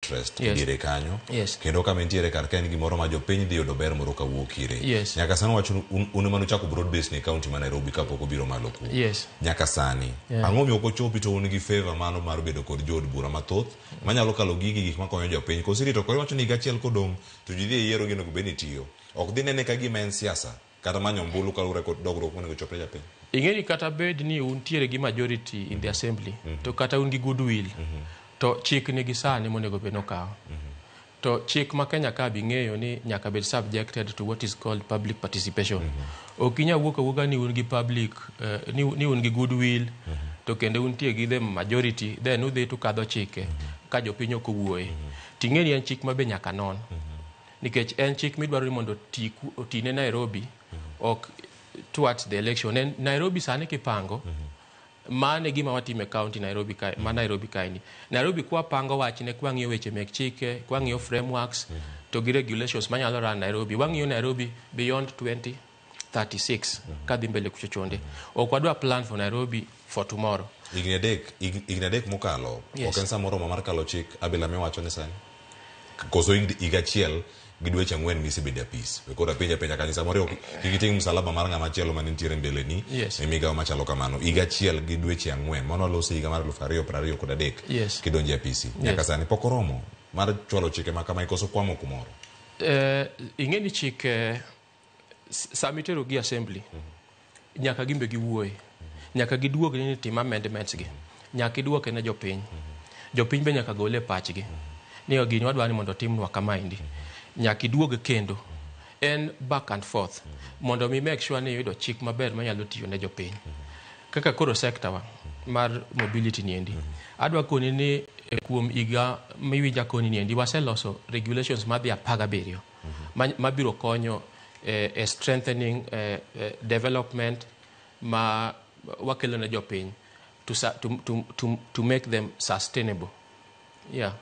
interest diere kanyo. Kendo kama entiere kar ka en gimoro ma jopiny dhi yudo ber moro kawuok ire. Nyaka sani wacho ni un ema nuchako broad base ni e county ma Nairobi kapok obiro malo ku. Nyaka sani. Ang'o omiyo ok ochopi to un gi favor mano mar bedo kod jood bura mathoth manyalo kalo gigi gik makonyo jopiny. Koso irito koro iwacho ni higa achiel kodong' to ji dhi e yiero gino onego bed ni tiyo. Ok dhi nene ka gima en siasa kata manyo ombulu kaluwore kod dongruok monego ochop ne japiny. Ing'e ni kata bed ni untiere gi majority in the assembly to kata un gi goodwill to chik nigi sane monego bed ni okawo. To chik ma Kenya ka bi ng'eyo ni nyaka bed subjected to what is called public participation. Ok inyal wuok awuoka ni un gi public ni un gi goodwill to kendo untie gi the majority, then udhi tukadho chike ka jopiny ok owuoye. Ting'e ni en chik ma be nyaka non. Nikech en chik midwaro ni mondo oti ne Nairobi ok towards the election. En Nairobi sani kipango mane gima watimo e county Nairobi kae, ma Nairobi kae ni. Nairobi kwa pango wachne, kwa ng'iyo weche mek chike, kwa ng'iyo frameworks to gi regulations manyalo run Nairobi. Wang'iyo Nairobi beyond 2036 kadhi mbele kucho chonde. Ok wadwa plan for Nairobi for tomorrow. Higni 3 mokalo ok en saa moromo mar kalo chik abila miwacho ni sani. Koso higa achiel gi dweche 4 misebedo e apis. We koro apenja penja kanyo samoro ok kik iting' msalaba mar ng'ama chielo mane nitiere mbele ni e migawo machalo kamano. Higa achiel gi dweche 4 mano waloso higa mar 2023 kidonjo e apisi. Nyaka sani pok oromo mar chwalo chike ma kamae koso kwamo kumoro. Ing'e ni chike sama itero gi assembly nyaka gimbe giwuoye, nyaka giduog ni tim amendments gi, nyaka iduoke ne jopiny. Jopiny be nyaka gole e pachgi ni gini wadwa ni mondo otimnwa kamaendi. Nyaka iduog kendo en back and forth mondo mi make sure ni iyudo chik maber manyalo tiyo ne jopiny. Kaka koro sector wa mar mobility niendi, adwa koni ni kuom higa miwinja koni niendi waseloso regulations madhi 17 mabiro konyo e strengthening development ma wakelo ne jopiny to make them sustainable. Yeah.